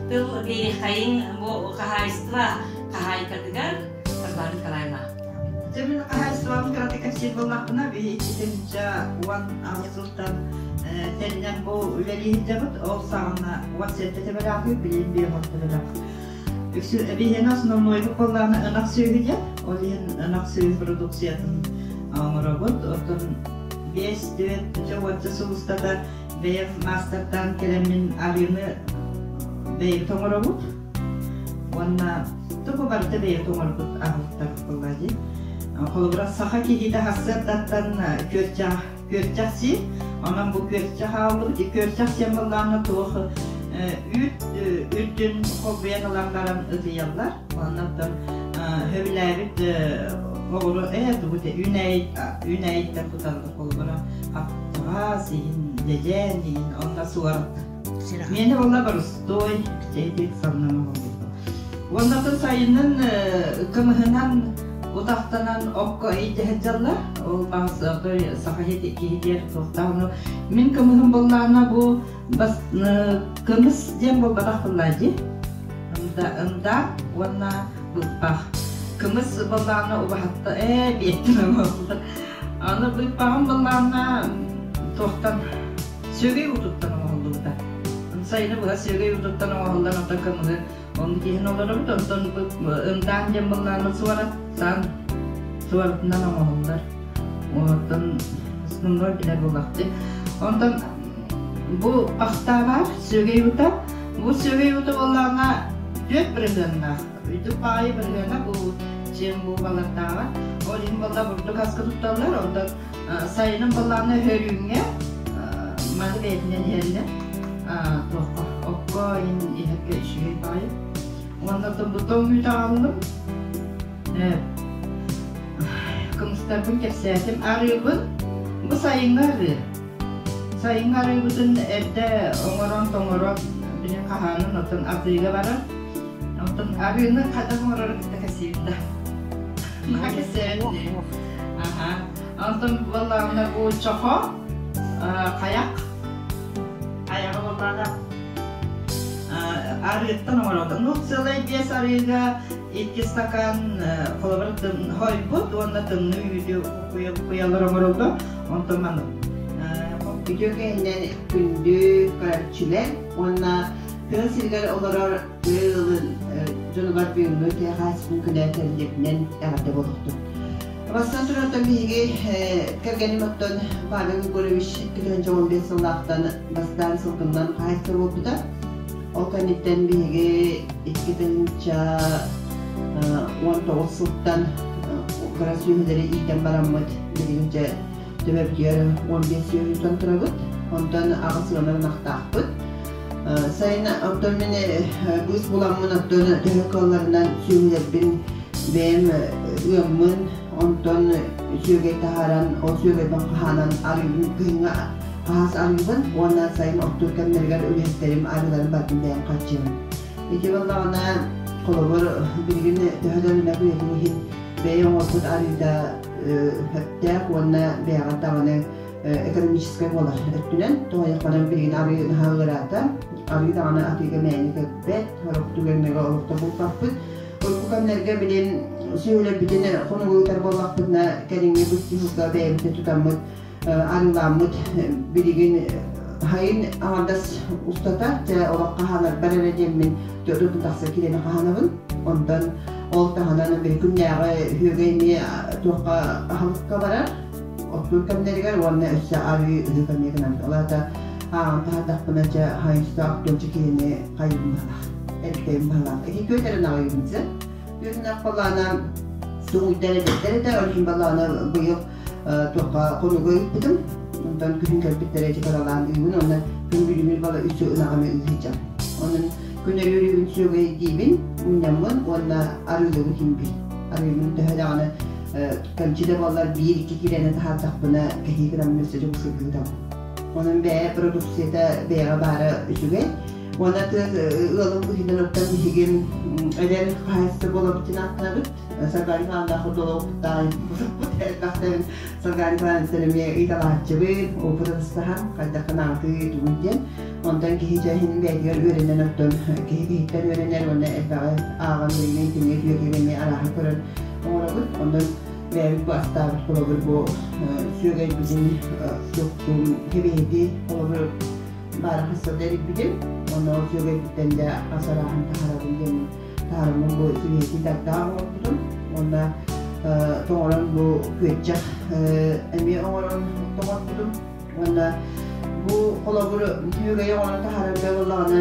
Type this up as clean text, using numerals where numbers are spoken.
Тыл биэриэххэйиҥ бу хаһаайыстыба хаһаайкатыгар Сардаана Николаевна. Дьэ мин хаһаайыстыбабын кыратык кэпсиир буоллахпына, биһи 2018 сылтан тэринэн бу үлэлии сылдьабыт. Ол саҕана 17 төбөлөөхпүт, билигин 5 төбөлөөх. Биһиэнэ основнойбут буоллаҕына ынах сүөһү диэн, ол иһин ынах сүөһү продукциятын оҥоробут. Оттон 5-4 уонча сыл устата бэйэм маастартаан кэлэммин арыыны бэйэбит оҥоробут. Уонна тугу барыта бэйэбит оҥорбут аһылыктар буолла дии. Холобура, саха киһитэ сарсыардаттан күөрчэх күөрчэх сиир. Онон бу күөрчэх ааллыбыт. Күөрчэх сиэн буоллаҕына туох үүт үрдүн холбуйан ылан баран ытыйаллар. Уонна оттон сөбүлээбит оҕуруо ээ тугу үүнээйиттэн куталлар холобура хаптаҕас иһин дьэдьэн иһин онно суорат Миэнэ буолла боростуой чэйдик саннама буолбут. Уонна сайынын кымыһынан утахтанан окко иитэ сылдьаллар. Ол баҕас саха киһитигэр туохтаах мин кымыһым буоллаҕына бу бас кымыс диэн буолбатах буоллаа дии. Ында уонна быыппах. Кымыс буоллаҕына убаһатта ээ биэттим буолла. Аны быыппаҕым буоллаҕына туохтан сүөгэй уутуттан оҥоһуллубута. Сайыны быһа сүөгэй уутуттан оҥоһуллан онтон кымыһы оннук иһэн олоробут, онтон ындаан диэн быллааны суораттан суоратынан оҥоһуллар. Оттон основной билэр буоллахтыы. Онтон бу пахтаабар сүөгэй уута. Бу сүөгэй уута буоллаҕына түөрт бырыһыаннаах. Үрдүк баҕайы бырыһыана бу чем бу балардааҕа. Ол иһин буолла бурдук аска тутталлар, онтон Сайынын былаана өһөрүүҥҥэ маны бэйэтинэн иһэллэр. Туохха окко иһин иһэргэ үчүгэй баҕайы. Уонна бутон үүт аҕаллым. Кымыстарбын кэпсээтим. Арыыбын бу сайыҥҥы арыы. Сайыҥҥы арыыбытын эрдэ оҥорон тоҥорон билин хаһаанын оттон атыыга барар. Оттон арыыны хайдах оҥорору кытта кэпсиибит да. Наһаа кэпсээбит Аха. Онтон буоллаҕына бу чохо, хайах, хайаҕа буоллаҕына арыыттан оҥороллор. Ну, целай биэс арыыга икки стакан холобур хойбут уонна тымныы үүтү куйалар оҥороллор. Онтон маннык Үтүө кэһинэн күндү көрөөччүлэр уонна тыа сиригэр олорор тыа ыалын дьонугар бүгүҥҥү тыа хаһаайыстыбатын күнэ тэриллибитинэн эҕэрдэ буолуохтун. Бастатан туран биһиги кэргэним оттон Павел Егорович 2015 сыллаахтан бастаан сылгыннан хаһаайыстыба буолбута. Ол кэнниттэн биһиги 2019 сылтан кыра сүөһүлэри иитэн бараммыт билигин дьэ төбөбүтүгэр 15 сүөһү турабыт. Онтон аҕыс ыанар ынахтаахпыт. Сайын оттон мин быыс буламмын оттон төһө кыалларынан сүөһүлэрбин бэйэм ыаммын, онтон сүөгэй таһааран, ол сүөгэйбин хаһаанан арыыбын кыһыҥҥы хаһаас арыыбын уонна сайын оттуур кэмнэригэр үлэһиттэрим арыыларын барытын бэйэм хааччыйабын. Ити буоллаҕына, холобур, билигин төһө да ынах үйэтин иһин бэйэ оҥорбут арыыта сөптөөх уонна бэйэҕэр даҕаны экономическай буолар өттүнэн тоҕойоххонон билигин арыы наһаа ыараата арыы даҕаны атыыга мээнэ кэлбэт сорох түгэҥҥэ олохто булбаппыт урукку кэмнэргэ билин сүөһүлэрбитин хонугу ыытар буоллахпытына кэлиҥҥи быстыһыыга бэйэбитин тутаммыт арыыламмыт билигин хайын аҥардас устата дьэ олох хаһаанарбар эрэ диэммин төрдүн тахса киирэн хаһаанабын онтон ол таһынан били күннээҕи үһүөгэй эмиэ туохха аһылыкка барар оттуур кэмнэригэр уонна өссө арыы ыһыы кэмҥэ гынан ол аата ааҕан таһаардахпына дьэ хайыстаах туонча киһини хайыым баһалаах эркэйим баһалаах ити күөт эрэ наҕайыбын сэ күөтүнэх балаана тугуйдар эбиттэр этэ ол иһин балаана быйыл туохха хонуга ыыппытым онтон күһүн кэлбиттэрэ ити баралаан ыыбын уонна күн бүгүнүн бала үсү ынаҕымы ыыһыдьам онон күн өрүүрүбүн сүөгэйдиибин мунньаммын уонна арыылыыбын иһинбин арыыбын төһө даҕаны Кэмчи да буоллар биир-икки киилэни таһаардахпына кэһии гынаммын өссө дьобусургуутам. Онон бэйэ продукцията бэйэҕэ баара үчүгэй. Уонна тыа ыалын быһыынан оттон биһигин эдэр хаһаайыстыба буолабытын ааттанабыт. Саргари хааннаах долооппуттаах элбэхтэрин Саргари хааныстар эмиэ ыйталааччыбыт, опыт атастаһан, хайдаххын аатыы тугуй диэн. Онтон киһи чэһин бэйэтигэр үөрэнэн оттон киһи киһиттэн үөрэнэр уонна элбэҕи ааҕан билигин кинигэ түөтүгэр эмиэ арааһы көрөн оҥоробут. Онон бэйэбит бу астаабыт холобур бу сүөгэйбитин суохтуун кэбиһити холобур баара хасса да эрийбитим. Онно ол сүөгэйбиттэн да ас арааһын таһарабын диэн таһараммын бу сибиэһи тардаах оҥорбутум. Уонна тоҥорон бу күөччэх эмиэ оҥорон тоҥорбутум. Уонна бу холобур сүөгэйи оҥорон таһаарарга буоллаҕына